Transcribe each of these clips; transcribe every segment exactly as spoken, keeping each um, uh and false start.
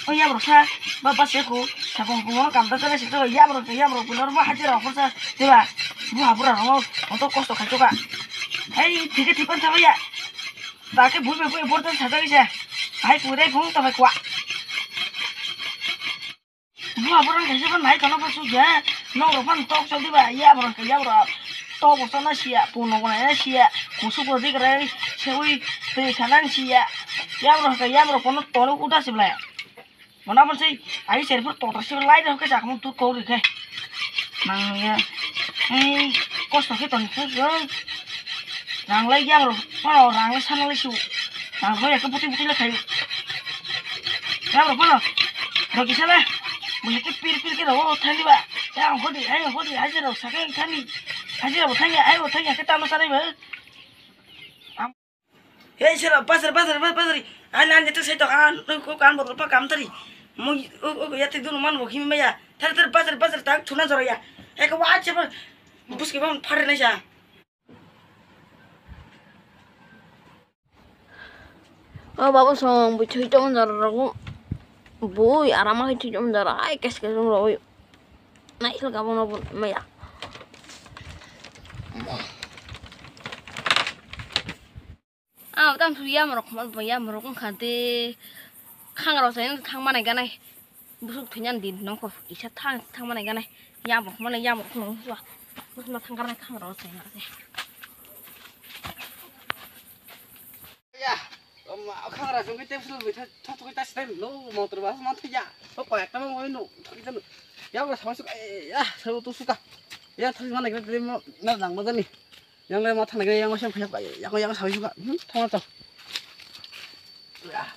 O yabrok sa, ba, ba se ko, sa bong bong kam ta ta se to, yabrok, yabrok, bunor ba hajira ko sa, diba? Bu habura ro, o to kosto khai to ka. Hei, thike thik kon sa ba ya. Ta ke bu be bu bor ta sa ta se. Hai pure bung ta ba kwa. Bu habura ke se ba nai kono ba su ya. No ro ban tok sa diba, yabrok ke yabrok. To bo sa na sia, puno ko na sia. Kusu ko dik re, se ui, te sa na sia. Yabrok ke yabrok kono tolo uda se bla. Mona bonsai, ai serpur totra se lai rok ke jakmung tu kori ke. Nang ya. Ei, kosto ke ton ke, ei. Rang lai ya bro, pano rang lai sana lai su. Rang lai ke buti buti lai khai. Ya bro, pano. Bagi sana. Bagi ke pir pir ke ro thani ba. Ya, hodi, ai, hodi, ai, ro, sakai thani. Ai, ro, thani, ai, ro, thani, ke tamo sana ba. Hei, sir, pasar, pasar, pasar, pasar. Ani, ani, tu sai tok, an, ko kan botol pa kam tari. Mo, o, o, ya, te dun man bo khim ya. Thar, thar, pasar, pasar, tak, thuna jora ya. Eko wa, che, pa, bus ke bam, phare nai sa. O, babu song, bu chui tom jora rogo. Bui, arama chui tom jora. Ai, kes, kes, rogo. Naikhe gabon obo maya. Ah, tang thu yamrok khoma yamrok wngkha de. Khangrok sai thangma nai ganai. Busuk thwinan din nongkho kisa thang thangma nai ganai. Yamrok khoma yamrok nong hua. Busuk thang ganai khangrok sai na se. Ya, khangra sungwi tepsul bai thok thok ta stem no motor bas man thaya. O koi ekta mo no thok ta. Ya ba sama suka ya, sa tu suka. Ya thok mana kira tadi mo na nang mo ni. Yang le ma thana kira yang ma sem phaya ya yang yang sama suka. Hmm, thok ta. Ya.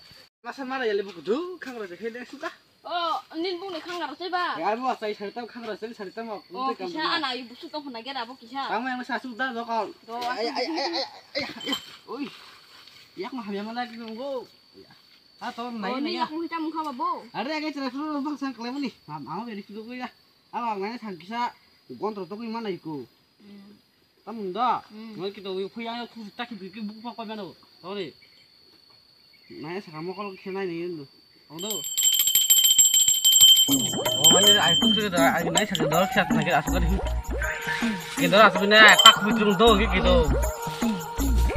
Masa mana ya le buku du khangra se khele suka. O, nin bung ni khangra se ba. Ya mo sai sarita khangra se sarita mo. O, kisa ana yu busu tong na gera bo kisa. Tamo yang sa su da do ko. Do, ay ay ay ay ay. Oi. Yak ma hamya mana ki go. Ha to nai nai ya. Ni yak mo hita mung kha ba bo. Are age chara suru bang sang klemuni. Am am be ri su go ya. Am am nai sang kisa gon tro to ko mana iko. Tamung da. Ngai kito wi phu yang khu ta ki bi ki bu pa pa mano. Ore. Nai sa mo kol khe nai ni ndu. Ong do. O mai ai tu tu da ai nai sa do khat na ki asu ka di. Ki do asu ne tak bi tu do ki ki do.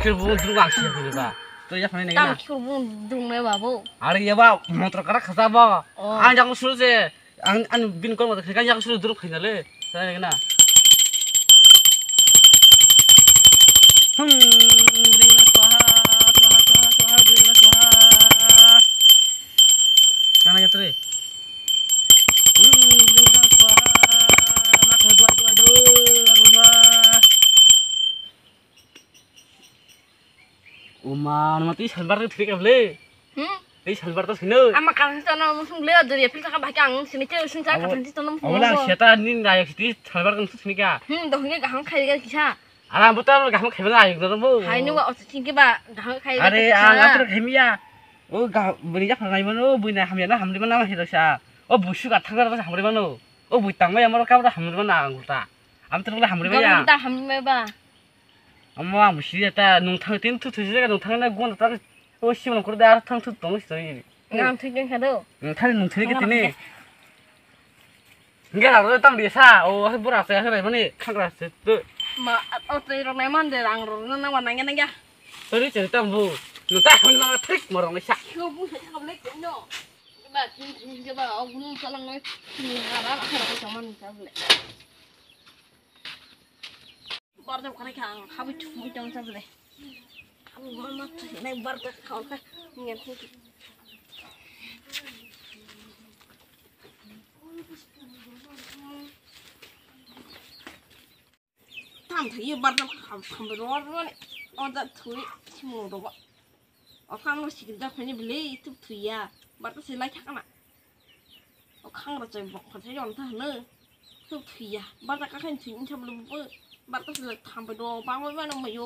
Ki bu du ga si ki ba. To ya phai ne na. Tam ki bu du me ba bo. Are ya ba motor kara khasa ba. Ang jang su se. Ang, ang bini kok mata kaya yang sudah duduk kaya le. Saya kena. Hmm, beri kena swaha, swaha, swaha, swaha, beri kena swaha. Yang lagi teri. Hmm, beri kena swaha. Mak dua, dua, dua, dua. Uma, nama tei salbar tei thik abole. Hmm? Tei salbar to sino. Ama kathang sitano musung le duriya phil thaka bahai ang sini che sini cha kathang sitano musung. Ola siata ni nayak siti salbar kan sini ka. Hmm, dohne gaham khai ga kisa. Ara buta gaham khai bana ayuk doro bo. Hai ni wa otu chingke ba gaham khai ga. Are ang atur khai miya. O ga bini ja phanai mano bini hamya na hamri mana ma hiro sa. O busu ga thang ga hamri mano. O bui tang maya maro ka hamri mana ang ta. Am tur hamri maya. Ga ta hamri maya ba. Omo ang busi ta nung thang tin thu thu jaga nung thang na gon ta o si nung kur da thang thu tong si. Nang thik den khado. Nung thang nung thik tini. Nge aro tam dia sa o bura se ha rai mani khangra se tu. Ma o tei rok nai man de rang rok na na wa nang nang ya. Tori cheri tam bu. Nung ta khon na thik morong sa. Ko bu se ka le no. Ba tin tin ke ba o gun sa lang ngai. Ni ha ra ha ra ko man sa le. Barda bukanai kha ang habwi thumwi tong sa bwle. Ang ma ma thwi nai barda kha ol kha. Ngen thwi. Tam thwi barda kham kham ro ro ni. Oda thwi simung ro ba. O khang no sikir da phani bwle tuk thwi ya. Barda se lai kha kana. O khang rachai bokha se yon ta hwno. Thuk thwiya. Barda kakhain thwini thablo bo. Barda se thambai do bangbai mano mayo.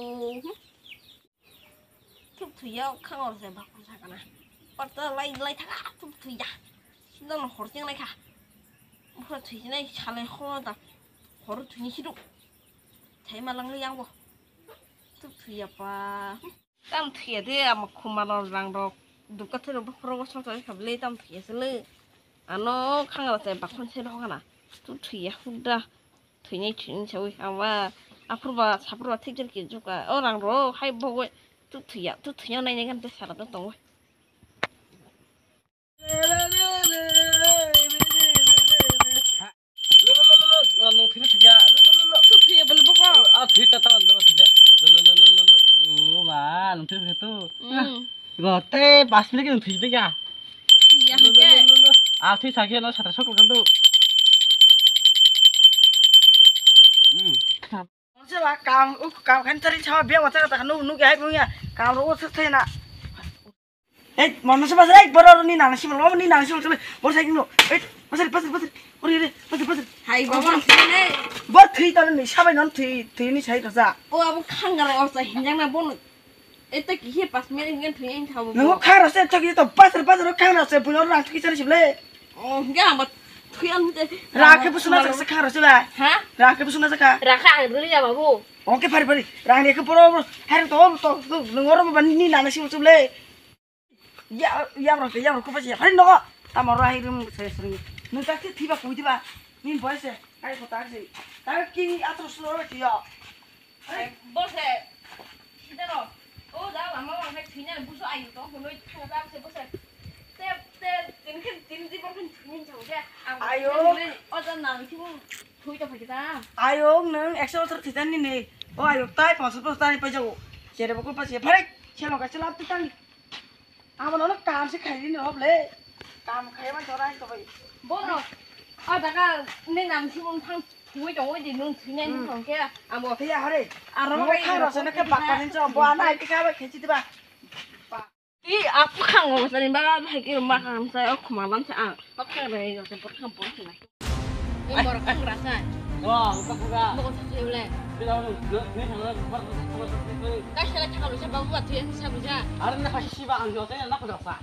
Thuk thwiya o khang rachai bokha sakana. Barda lai lai thaka thuk thwiya. Sindang no hor cheng lai kha. Bokha thwinai salai khoro da. Hor thwini sidu. Thai malang yang bo. Thuk thwiya pa. Tam thwiya de ama khumalo rang rok. Dukha thero bokhoro song song kha bele tam thwiya sele. Ano khanga se bakhon se no kana. Tu thwiya huda. Thwinai thwinai sawi ama. Aphurba saphurba thik jer ki juka. O rang ro hai bogo. Tu thwiya, tu thwiya nai nai kan te sara to tongo. Lo, lo, lo, lo, lo. Oh, nung thiri thikya. Lo, lo, lo, lo. Thuk thik ya, bel bokol. Ah, thiri ta ta, nung thikya. Lo, lo, lo, lo, lo, lo. Oh, ba, nung thiri thikya tu. Hmm. Go, te, pas minute nung thiri thikya. Thik ya, lo, lo, hingke. Lo, lo, lo. Ah, thiri thikya, no, satra sok kan tu. Hmm. Masa lah, kam, uh, kam kan cari cawa biar masa kata nu, nu gaya punya. Kam ro, thik thik na. Ei, mano se pasal, ei, boro ni nang si, boro ni nang si, boro sai kino. Ei, pasal, pasal, pasal. Ori, ori, pasal, pasal. Hai, baba, sini. Bo thwi tano ni sabai non thwi, thwi ni sai kasa. O, abo khangara o sa hinjang na bon. Eta ki he pas mere hingan thwi yang thabo. Nungo khangara se thwi to pasal, pasal khangara se buno rang thwi sari sible. O, hinga amo thwi an te. Rakhe busuna sa khangara se ba. Ha? Rakhe busuna sa kha. Rakha ang rili ya babu. Oke, pari, pari. Rang ni ke boro, boro. Hari to, to, to, nungo ro ba ni nang si sible. Ya, ya, bro, ya, bro, kupas ya. Hari nogo. Tamo ro hai rum se sring. Nung ta thi ba kui diba. Ni boy se. Ai ko ta se. Ta ki ni atro slo ro yo. Ai, bo se. Sida ro. O da lama wa hai thina buso ayu to ko noi thang ta se bo se. Te, te, tin khin tin di bo khin thini thang se. Ayo. O da nang thi bu thui to phai ta. Ayo, nung ekso bosor thitan ni ni. O ayo, tai panch bosor tani pai jago. Chere bo ko pa se. Pare, chelo ka chela tu tani. Amo no kam se khai ni no ble. Kam khai ma jora to bai. Bono. A daga ne nam si mon thang thui tong oi di nung thui ne nung ke. Amo. Te ya hore. Aro no khai ro se ne ke bak pa hin cho. Bo ana ai ka ba khe chi ba. Ti aku khang o sani ba ba ke ma khang sa o khuma ban sa. Ba khang re yo se ba khang bon sa. Ni bor khang ra sa. Wa, ka ka. Bo sa se le. Bila no, ne thang la ba. Ka shala thang lo sa ba ba thui sa bu ja. Ar na pa si ba ang jo te na ko sa.